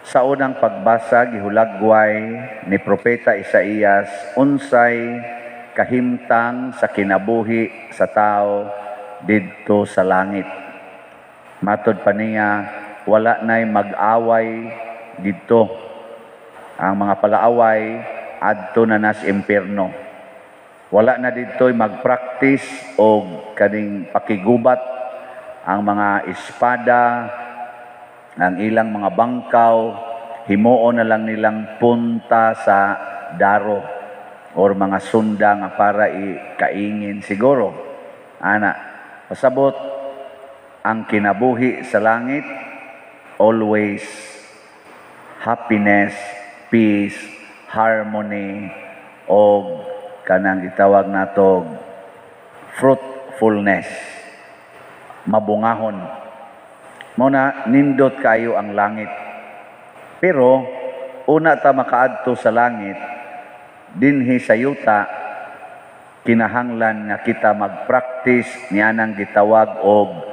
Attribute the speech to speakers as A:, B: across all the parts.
A: Sa unang pagbasa, gihulagway ni Propeta Isaías unsay kahimtang sa kinabuhi sa tao didto sa langit. Matod pa niya, wala na'y mag-away didto. Ang mga palaaway adto na nas impierno. Wala na didto'y magpractice og kaning pakigubat, ang mga espada, ang ilang mga bangkaw, himuon na lang nilang punta sa daro or mga sunda nga para ikaingin siguro. Ana, pasabot ang kinabuhi sa langit, always happiness, peace, harmony, o kanang gitawag nato fruitfulness, mabungahon. Mao na nindot kayo ang langit. Pero una ta makaadto sa langit, dinhi sa yuta kinahanglan nga kita magpractice nianang gitawag og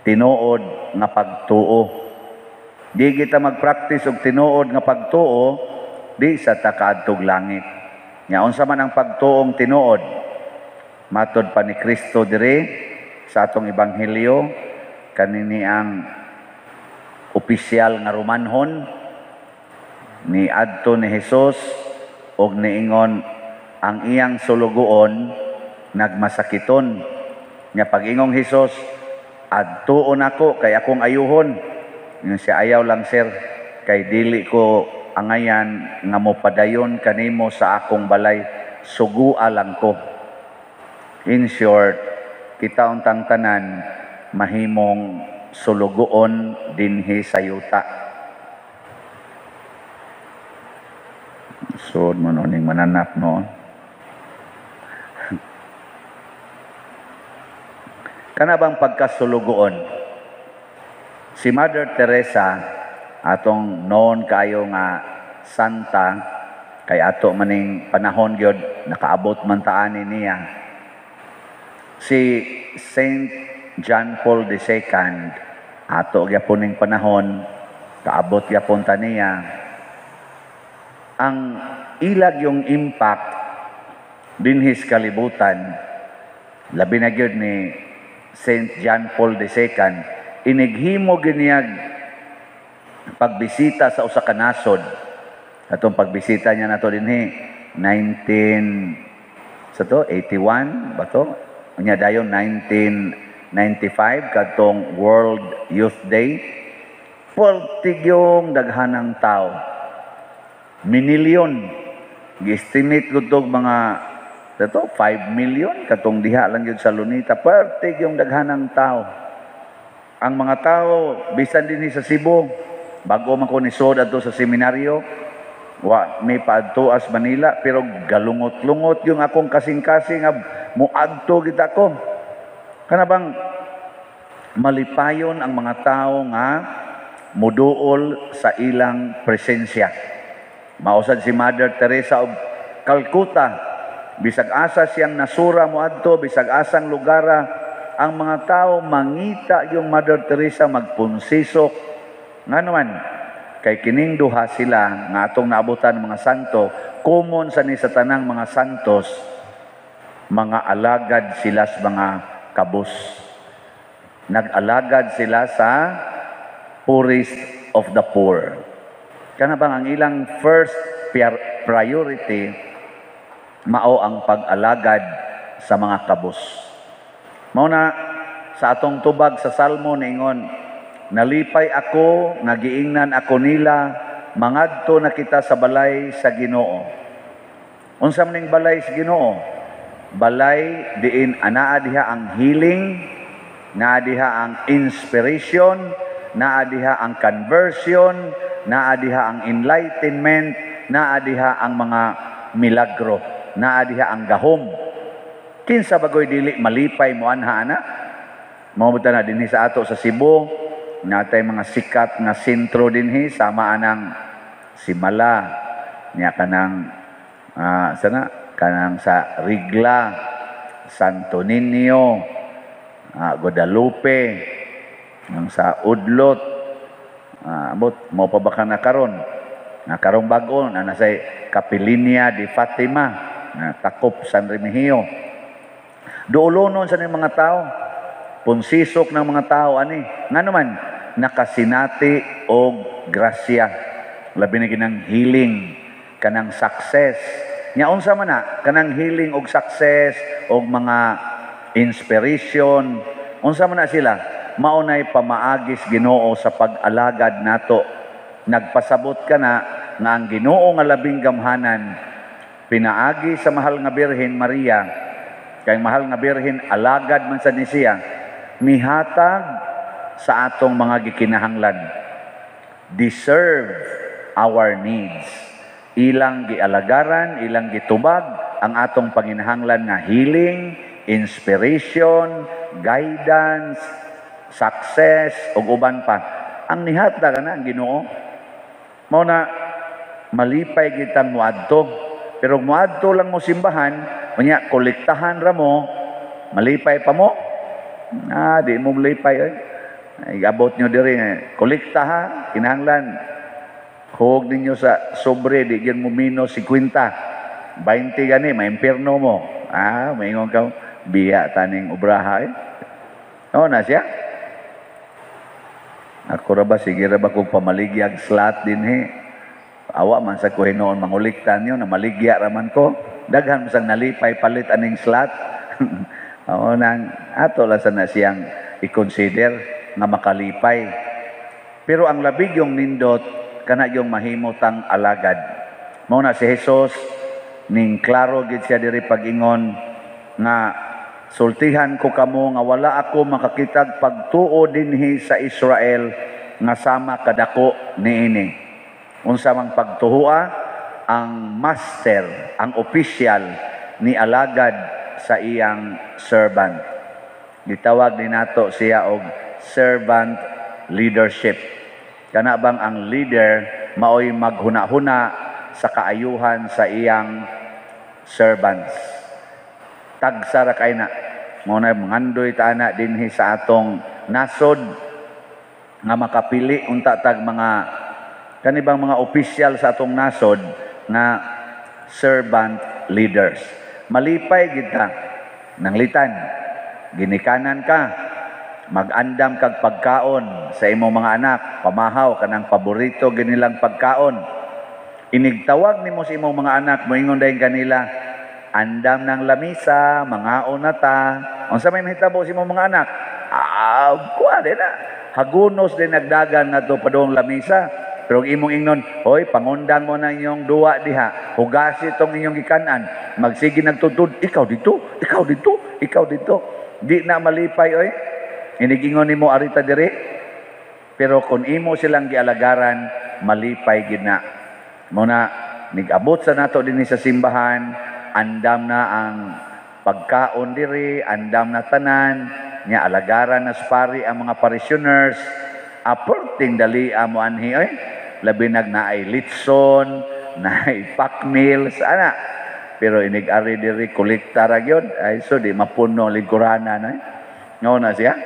A: tinuod nga pagtuo. Di kita magpractice og tinuod nga pagtuo, di sa ta kaadtog langit. Nya unsa man ang pagtuong tinuod? Matod pa ni Kristo diri sa atong ebanghelyo, kanini ang opisyal nga Romanhon ni adto ni Hesus og niingon ang iyang sulugoon nagmasakiton. Nya pag-ingong Hesus, "Adtuon ako kay akong ayuhon." Ingon siya, "Ayaw lang, sir, kay dili ko angayan nga mopadayon kanimo sa akong balay, sugua lang ko." In short, kita untang tanan mahimong sulugoon dinhi sa yuta. Sud mo no ning mananap no. Kana bang pagkasulugoon? Si Mother Teresa, atong known kayo nga santa, kay ato maning panahon gyud nakaabot man taani niya. Si Saint John Paul II, ato gyapon ning panahon, kaabot gyapon ta niya. Ang ilag yung impact dinhi sa kalibutan, labi na gyud ni Saint John Paul II, inighimo gyud niyag pagbisita sa usa ka nasod. Atong pagbisita niya nato dinhi 19 sa to 81 ba to? Unya dayon 1995 kadtong World Youth Day. Pertig yung daghanang tao. Minilyon. Gi-estimate ko tog mga to 5 million katong diha lang gyud sa Lunita. Pertig yung daghanang tao. Ang mga tao bisan dinhi sa Cebu, bago man ko ni sod adto sa seminaryo, wa may paadtoas Manila, pero galungot-lungot yung akong kasing-kasing nga muadto gid ako. Kana bang malipayon ang mga tao nga muduol sa ilang presensya. Mausad si Mother Teresa of Calcutta, bisag asa siyang nasura moadto, bisag asang lugara, ang mga tao mangita yung Mother Teresa magpunsisok. Ngano man, kay kining duha sila nga atong naabutan mga santo, common sa ni sa tanang mga santos, mga alagad sila sa mga kabus. Nag-alagad sila sa poorest of the poor. Kana bang ang ilang first priority mao ang pag-alagad sa mga kabus. Mao na sa atong tubag sa Salmo niingon, "Nalipay ako nga giingnan ako nila, mangadto na kita sa balay sa Ginoo." Unsa man ning balay sa Ginoo? Balay diin anaa diha ang healing, naa diha ang inspiration, naa diha ang conversion, naa diha ang enlightenment, naa diha ang mga milagro, naa diha ang gahom. Kinsa bagoy dili malipay mo anha ana? Mao na dinhi sa ato sa Cebu, natay mga sikat nga sentro dinhi sama anang Simala, niya kanang sana kanang sa Rigla, Santo Niño, Guadalupe, ang sa Udlot, Ambot mo pa ba ka na karon? Na karong bag-o na nasa Kapilinia de Fatima, na takop San Remigio. Duulonon sa ning mga tao. Punsisok ng mga tao ani. Nga naman nakasinati og grasya. Labi na kinang healing, kanang success. Nya unsa man na kanang healing og success og mga inspiration, unsa man na sila? Mao nay pamaagis Ginoo sa pag-alagad nato. Nagpasabot ka na nga ang Ginoo nga labing gamhanan pinaagi sa mahal nga Birhen Maria, kay mahal nga Birhen alagad man sa ni siya, mihatag sa atong mga gikinahanglan. Deserve our needs. Ilang gialagaran, ilang gitubag ang atong panginahanglan nga healing, inspiration, guidance, success, ug uban pa. Ang nihatag na ang Ginoo. Mao na malipay kitang muadto. Pero muadto lang mo simbahan, unya kolektahan ra mo, malipay pa mo? Ah, di mo malipay oy. Ay, abot nyo diri, kolekta ha, kinahanglan. Huwag ninyo sa sobre, di gyud mo minus 50. 20 gani, maimpirno mo. Ah, maingon ka, biya taning obraha eh. Oo na siya. Ako ra ba, sige ra ba kung pamaligyag slot din he. Awa man sa ko hinuon manguliktan nyo, na maligya raman ko. Daghan man sang nalipay palit aning slot. Oo nang ato lang sa na siyang i-consider nga makalipay. Pero ang labig yung nindot, kana yung mahimutang alagad. Mao na si Jesus, ning klaro gid siya diri pag-ingon nga sultihan ko kamo nga wala ako makakitag pagtuo dinhi sa Israel nga sama kadako niini. Unsa mang pagtuoa, ang master, ang official ni alagad sa iyang servant. Gitawag ni nato siya og servant leadership. Kana bang ang leader maoy maghuna-huna sa kaayuhan sa iyang servants. Tagsa ra kay na. Mao na mangandoy ta ana dinhi sa atong nasod nga makapili unta tag mga kanibang mga opisyal sa atong nasod nga servant leaders. Malipay gid ta nanglitan, ginikanan ka, mag-andam kag pagkaon sa imong mga anak, pamahaw kanang paborito ginilang pagkaon. Inigtawag nimo sa imong mga anak, moingon dayon kanila, andam ng lamisa, mangaon na ta. Unsa may mahitabo sa imong mga anak? Ah, kuha din na. Hagunos din nagdagan ngadto padung lamisa. Pero ang imong ingnon, hoy, pangundang mo na inyong duwa diha, hugasi itong inyong gikanan, magsige nagtutud, ikaw dito, ikaw dito, ikaw dito. Di na malipay, oy. Inigingon nimo arita diri. Pero kung imo silang gialagaran, malipay gid na. Muna, nigabot sa nato dinhi sa simbahan, andam na ang pagkaon diri, andam na tanan, nya alagaran na pari ang mga parishioners, aperting dali mo anhi oy. Labi nag naay litson, naay pack meals, ana. Pero inig-ari diri kolekta ra gyud, ay so di mapuno lingkuranan ay. Ngao na siya.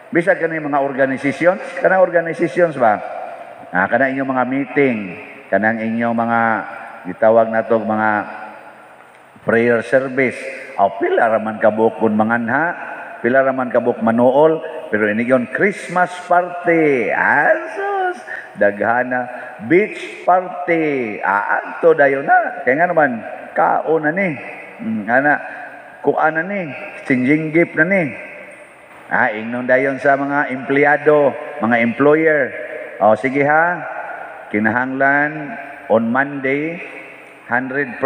A: Bisag kani mga organizations, kanang organizations ba? Ah, kanang inyong mga meeting, kanang inyong mga gitawag nato mga prayer service. Aw pila ra man kabuok kun manganha, pila ra man kabuok manuol, pero inigon Christmas party. Asus, daghana beach party. Aadto dayon na. Kaya nga naman kaon na ni. Ana kuan na ni, sinjinggip na ni. Ah, ingnon dayon sa mga empleyado, mga employer. O sige ha, kinahanglan on Monday 100%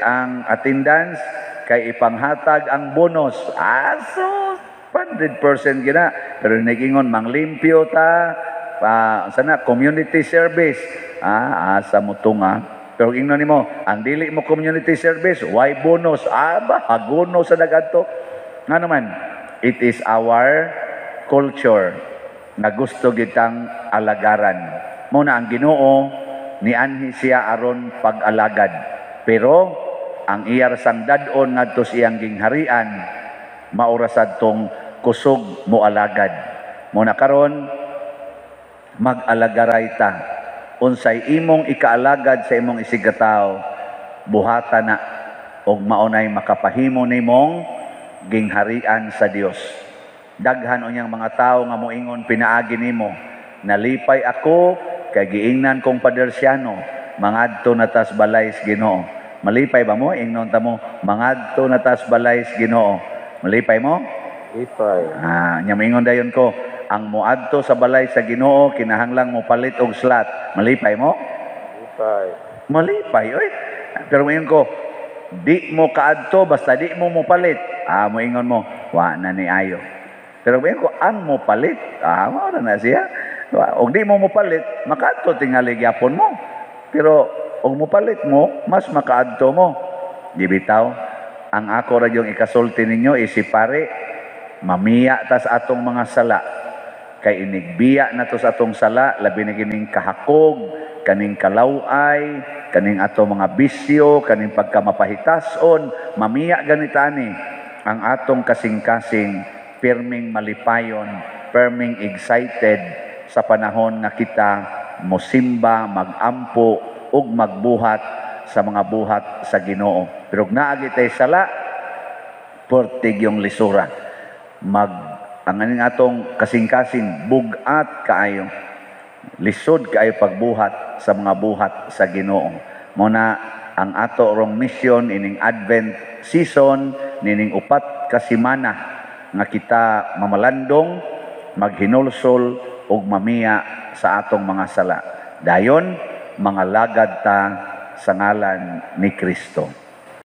A: ang attendance kay ipanghatag ang bonus. Aso, 100% gina. Pero nagingon manglimpyo ta, pa, sana community service. Ah, asa mo tunga. Pero ingnon nimo, ang dili mo community service, why bonus? Aba, haguno sa dagadto. Nga naman, it is our culture na gusto gitang alagaran. Muna ang Ginoo nianhi siya aron pag-alagad. Pero ang iyar sang dad-on ngadto sa iyang gingharian, maura sadtong kusog mo alagad. Muna karon Mag-alagaray ta. Unsay imong ikaalagad sa imong isigkatawo, buhata na og maunay makapahimo nimong gingharian sa Dios. Daghan unyang mga tawo nga moingon pinaagi nimo, "Nalipay ako kay giingnan kong padersyano, mangadto na tas balay sa Ginoo." Malipay ba mo? Ingnon ta mo, "Mangadto na tas balay sa Ginoo." Malipay mo?
B: Lipay.
A: Ah, nya moingon dayon ko, ang moadto sa balay sa Ginoo kinahanglang mo palit og slot. Malipay mo?
B: Lipay.
A: Malipay, oy. Pero moingon ko, di mo kaadto basta di mo mopalit. Ah, moingon mo, wa na ni ayo. Pero moingon ko, ang mopalit, ah, mao na na siya. Og di mo mopalit, makaadto tingali gyapon mo. Pero og mopalit mo, mas makaadto mo. Di bitaw, ang ako ra yung ikasulti ninyo isip pare, mamiya tas atong mga sala. Kay inigbiya na to sa atong sala, labi na kining kahakog, kaning kalaway, kaning ato mga bisyo, kaning pagkamapahitason, mamiya ganita ni ang atong kasing-kasing, pirming malipayon, pirming excited sa panahon nga kita mosimba, magampo ug magbuhat sa mga buhat sa Ginoo. Pero kung naa tay sala, pertig yung lisura. Ang aning atong kasing-kasing bugat kaayo. Lisod kaayo pagbuhat sa mga buhat sa Ginoo. Mao na ang ato rong mission ining Advent season, nining 4 ka semana nga kita mamalandong, maghinulsol ug mamiya sa atong mga sala. Dayon, mga lagad ta sa ngalan ni Kristo.